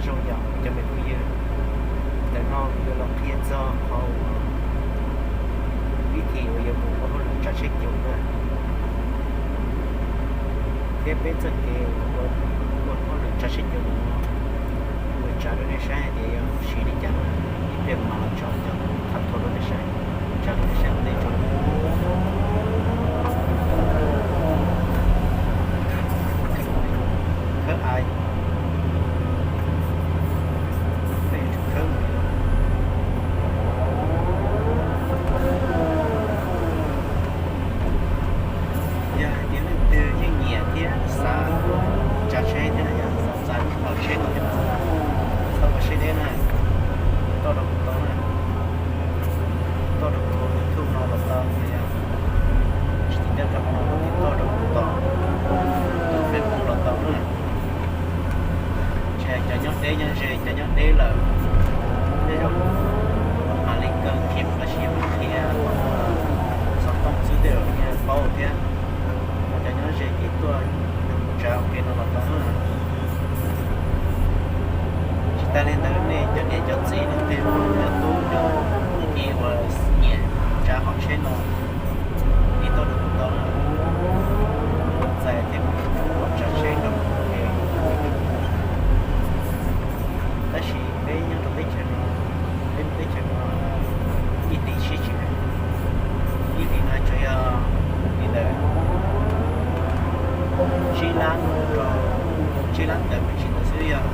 Zoo yog cov me phooj ywg, ntawm no kuv yuav los qhia txog qhov uas vib thim uas yuav mus ua hauj lwm tsav tsheb cuv na, thiab peb txoj kev uas ua hauj lwm tsav tsheb cuv no, kuv yuav tsav rau nej saib hais tias yog siv li cas na. Ib pliag kuv mam los tso cov qhov thuam rau nej saib, tsav rau nej saib ua ntej tso. Khawb av, peb yuav tsum khawb mus li no. Yog hais tias leej twg yeej nyiam thiab xav tsav tsheb thiab yog xav txav lub hauv tsheb no thiab, txhob ua siab deb na, toj rau kuv tau na, toj rau kuv tus YouTube no los tau, yog tsis tau rau qhov no los toj rau kuv tus, tus Facebook los tau na. Tsis hais cov nyob deb nyob ze, cov nyob deb lawm, tej zaum mam li kaw khiv mus tab sis yuav qhia xov tooj xwb tej zaum yeej paub thiab. Cov nyob ze ces tuaj tsav ua ke no los tau na. Tsis tas li ntawd nej cov niam cov txiv nej tej cov tub cov tij uas nyiam tsav hauv tsheb no, nej toj rau kuv tau na, kuv txais thiab kuv tsav tsheb rau kuv tus. Tab sis peb nyob rau teb chaws no, peb lub teb chaws no ib hlis sib tsis heev. Ib hlis no tsuas yog li ntawm tsib lab rau tsib lab tawm me ntsis ntawd xwb. Yog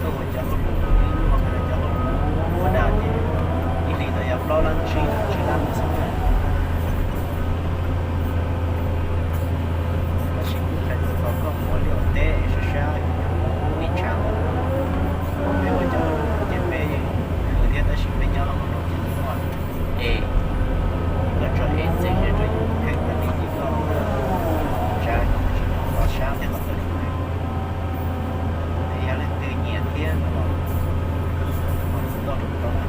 koj ua cov hauj lwm ib nyuag, cov hauj lwm ua dag ces ib hlis tau yog plaub lab tsib, tsib lab ntawd xwb na. Tab sis kuv hais txog koj mus ua liaj ua teb sab sab, ib tshav ntawd, peb ua cov hauj lwm ces peb khwv thiab, tab sis peb nyob hauv no ces nws muaj es, koj tso es txev siab rau yus kheej tas li ces koj tsav tsis tau qhov sab thiab qhov tawv li ntawd. Es yog leej twg nyiam thiab no los toj rau kuv tau na,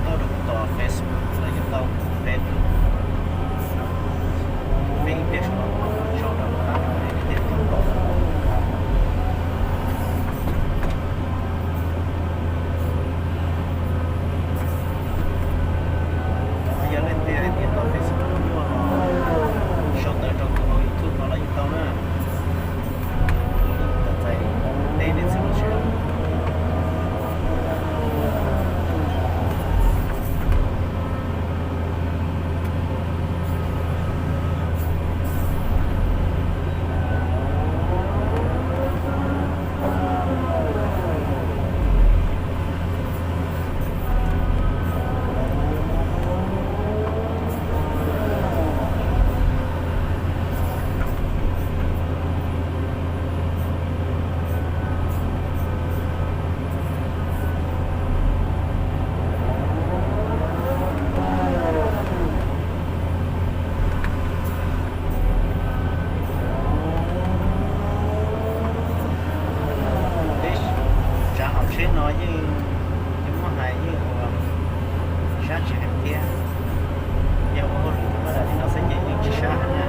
toj rau kuv tus Facebook los yeej tau, Facebook. Peb ib pliag saum no sau rau qab no es nej thiaj tau pom. Yog leej twg hais tias tau Facebook nyuaj no, sau ntawv rau kuv hauv YouTube no los yeej tau na. Kuv txais teb nej txhua lub sij hawm. Peb tsav hauv tsheb no yeej, yeej muab hais yeej ua sab tsis heev thiab. Yog ua hauj lwm pab das li no xwb ces yeej tsis sab heev na.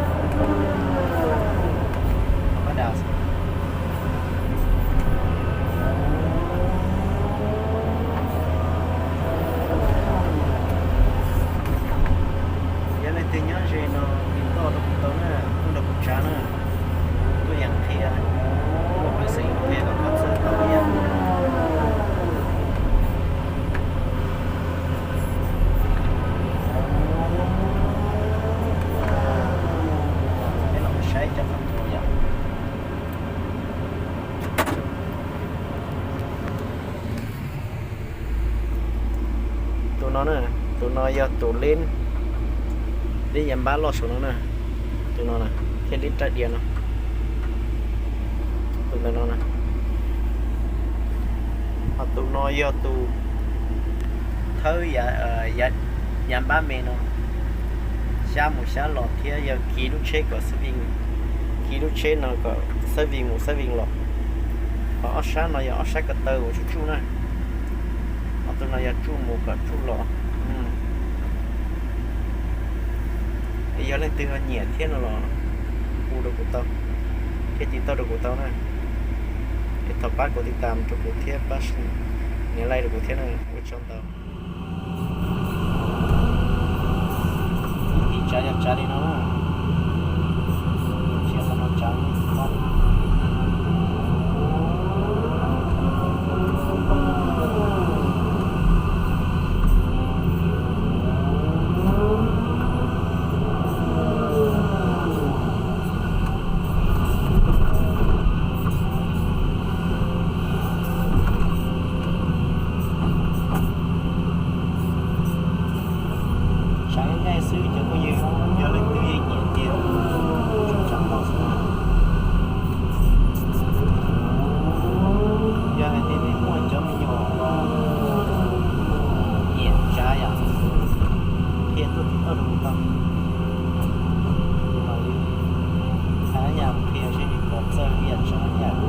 Pab das. Yog leej twg nyob ze no tiv toj rau kuv tau na, tuaj nrog kuv tsav na, tuaj yeem qhia, tuaj pw xeem qhia kom koj txawj tau ib yam. Peb los saib cov qhov tus yom. Tus no na, tus no yog tus lib, lib yav npab loj saum no na, tus no na, thiab lib rab diav no, tus ntawm no na. Ho tus no yog tus thawb yav npab me no, xyab mus xyab los thiab yog kiv lub tsheb kom xab vij, kiv lub tsheb no kom xab vij mus xab vij los. Ho ob sab no yog ob sab ko taw uas tsuj tsuj na. Ho tus no yog tsuj mus kom tsuj los. Es yog leej twg ho nyiam thiab no los kuv rau kuv tau thiab tiv tauj rau kuv tau na. Es thov pab kuv tiv tam rau kuv thiab pab nias like rau kuv thiab na, ua tsaug ntau. Ib tsav yog tsav li no na, ib tsav qhov no tsav li no. Tsav nyab nyab xwb cov phooj ywg, yog leej twg yeej nyiam ces tsav no xwb. Yog hais tias nej muaj cov me nyuam nyiam tsav yom, qhia tuaj tiv tauj rau kuv tau. Mam li hais nyab qhia seb nws puas txawj ib yam tsav nyab.